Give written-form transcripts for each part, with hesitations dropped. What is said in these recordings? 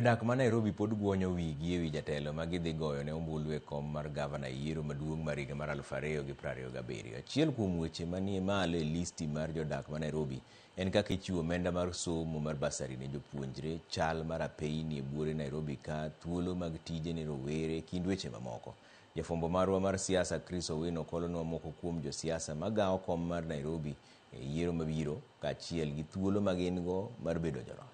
Jodak ma Nairobi pod guonyo wigi ewi jatelo ma gidhi goyo ne ombulu e kom mar gavana e yiero maduong' mar higa mar 2027. Achiel kuom weche manie malo e listi mar jodak ma Nairobi en kaka ichiwo omenda mar somo mar bursary ne jopuonjre, chal mar apeyni e buore Nairobi ka, thuolo mag tije ne rowere, kind weche mamoko. Jafwambo marwa mar siasa Chris Owino kolonwa moko kuom josiasa magawo kom mar Nairobi e yiero mabiro, kaachiel gi thuolo ma gin go mar bedo joloch.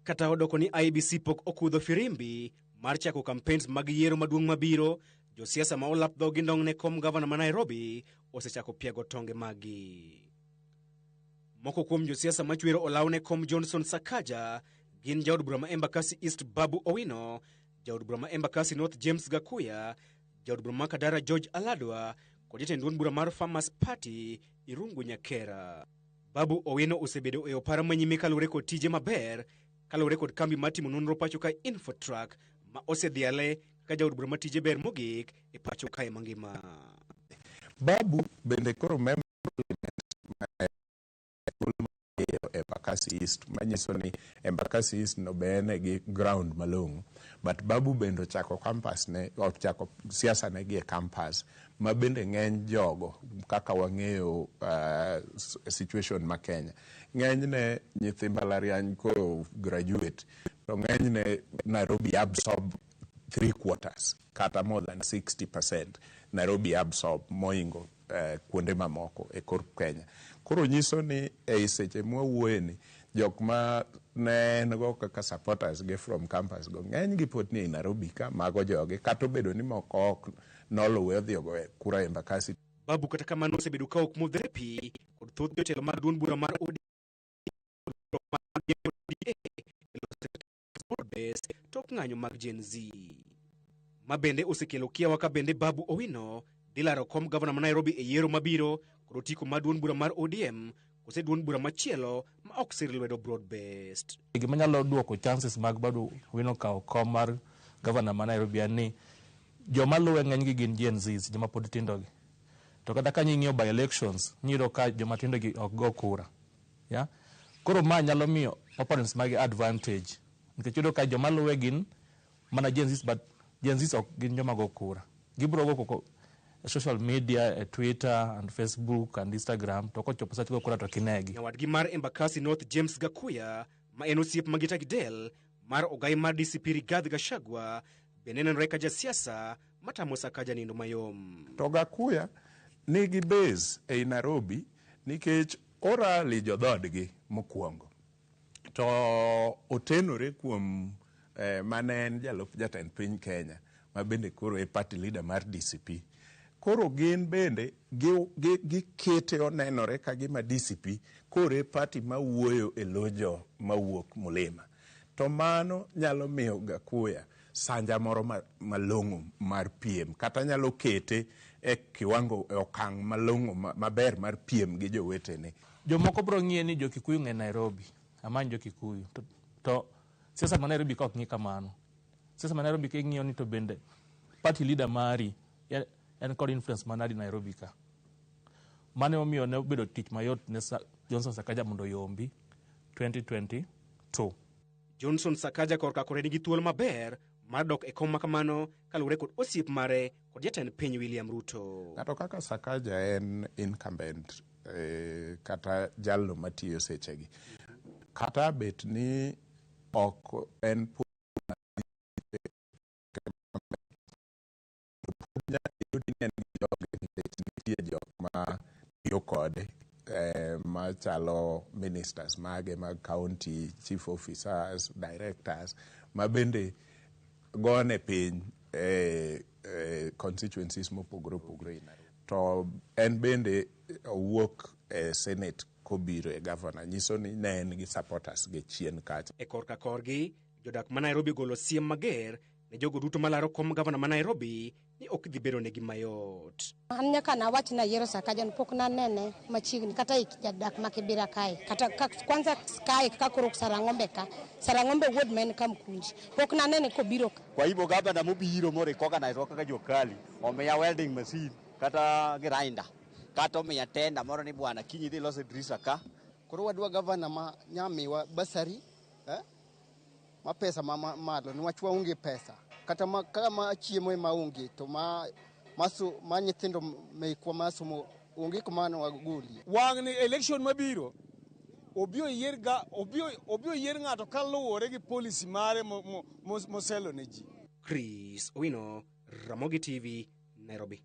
Kata odoko ni IEBC pok okudho firimbi mar chako campaigns mag yiero maduong' mabiro, josiasa ma olap dhogi ndong' ne kom gavana ma Nairobi osechako piago tonge maggi. Moko kuom josiasa machwero olaw ne kom Johnson Sakaja gin jaod bura ma Embakasi East Babu Owino, jaod bura ma Embakasi North James Gakuya, jaod bura ma Kadara George Aladwa kod jatend duond bura mar Farmers Party Irungu Nyakera. Babu Owino osebedo e opara manyime kaluwore kod tije maber kaluwore kod kambi mar timo nonro pacho ka Infotrack ma osedhiale kaka jaod bura ma tije ber mogik e pacho kae mangima. Babu bende koro member Embakasi East, manyiso ni Embakasi East no be en gi ground malong'o, but Babu bende ochako campus ne, ochako siasa ne gi e campus ma bende ng'eny jogo kaka wang'eyo situation ma Kenya ng'enyne nyithi mbalariany ko graduate to ng'enyne Nairobi absorb 3/4 kata more than 60% Nairobi absorb moingo kuonde mamoko e kor Kenya. Koro nyiso ni ei seche mwawuoye ni jok ma ne en go kaka supporters gi from campus go ng'eny gi pod ni ei Nairobi ka mago jogi kata obedo ni moko ok noluwe odhi ogoyo kura Embakasi. Babu kata kamano osebedo ka ok modhre pi kod thoth jotelo mag duond bura mar ODM tok ng'anyo mag Gen Z ma bende osekelo kiawa ka bende Babu Owino dhi laro kom gavana ma Nairobi e yiero mabiro kod otiko mar duond bura mar ODM kose duond bura machielo ma ok sir lwedo broad based. Gima nyalo duoko chances mag Babu Owino kawo kom mar gavana ma Nairobi en ni joma luwe ng'enygi gin Gen Zs, joma pod tindo gi. To kata ka ing'iyo by elections, iyudo ka joma tindo gi ok go kura. Yeah? Koro ma nyalo miyo opponents magi advantage. Nikech iyudo ka joma luwe gin mana Gen Zs, but Gen Zs ok gin joma go kura. Gibiro go koko e social media, e Twitter and Facebook and Instagram, to kochopo sach go kura to kinegi. Nyawadgi mar Embakasi North James Gakuya ma en osiep magita gi del mar ogai mar DCP Rigathi Gachagua bende nenore ka jasiasa matamo Sakaja nindo mayom. To Gakuya nigi base ei Nairobi nikech orali jodhodgi mokwongo to otenore kuom mane en jalup jatend piny Kenya ma bende koro e party leader mar DCP. Koro gin bende gikete onenore ka gima DCP koro e party mawuoyo e lo jo mawuok Mulima. To mano nyalo miyo Gakuya sanja moro malong'o mar piem kata nyalo kete e kiwango e okang' malong'o maber mar piem gi jowetene. Jomoko biro ng'iye ni jo Kikuyu ng'e Nairobi, amany jo Kikuyu. To siasa ma Nairobi ka ok ng'i kamano. Siasa ma Nairobi ka ing'iyo ni to bende party leader mari en kod influence manadi Nairobi ka. Mano emomiyo ne obedo tich mayot ne Johnson Sakaja mondo oyombi 2022. Johnson Sakaja korka kore nigi thuolo maber mar dok e kom makamano kaluwore kod osiep mare kod jatend piny William Ruto. Ng'ato kaka Sakaja en incumbent kata jalno matiyo sechegi. Kata bet ni ok en nitie jok ma tiyo kode machalo ministers mage mag county, chief officers, directors ma bende gone piny constituencies mopogore opogore. To en bende owuok e Senate kobiro e governor, nyiso ni ne en gi supporters ge chien kacha. E korka korgi, jodak ma Nairobi ogolo siem mager ne jogo duto malaro kom gavana ma Nairobi ni ok dhi bedo negi mayot. An nyaka nawach ni ayiero Sakaja no pok nanene machiegni kata e jadak ma Kibera kae kata kwanza kae kaka koro Sarang'ombe ka Sarang'ombe wuod ma en Kamkunji pok nanene kobiro ka. Kwa hivyo gavana mobiro moricognise kaka jokali omiya welding machine kata grinder kata omiya tenda moro ni bwana kiny idhi loso drisa ka. Koro wadwa gavana ma nyamiwa basari Ma pesa ma malo niwach waonge pesa kata ma, kaka ma chiemo ema onge to ma, ma, ma nyithindo mekwa masomo onge kuma ne wagolie. Wang'ni election mabiro obi oyier ga obi oyier ng'ato kaluwore gi policy mare moselo ne ji. Chris Owino, Ramogi TV, Nairobi.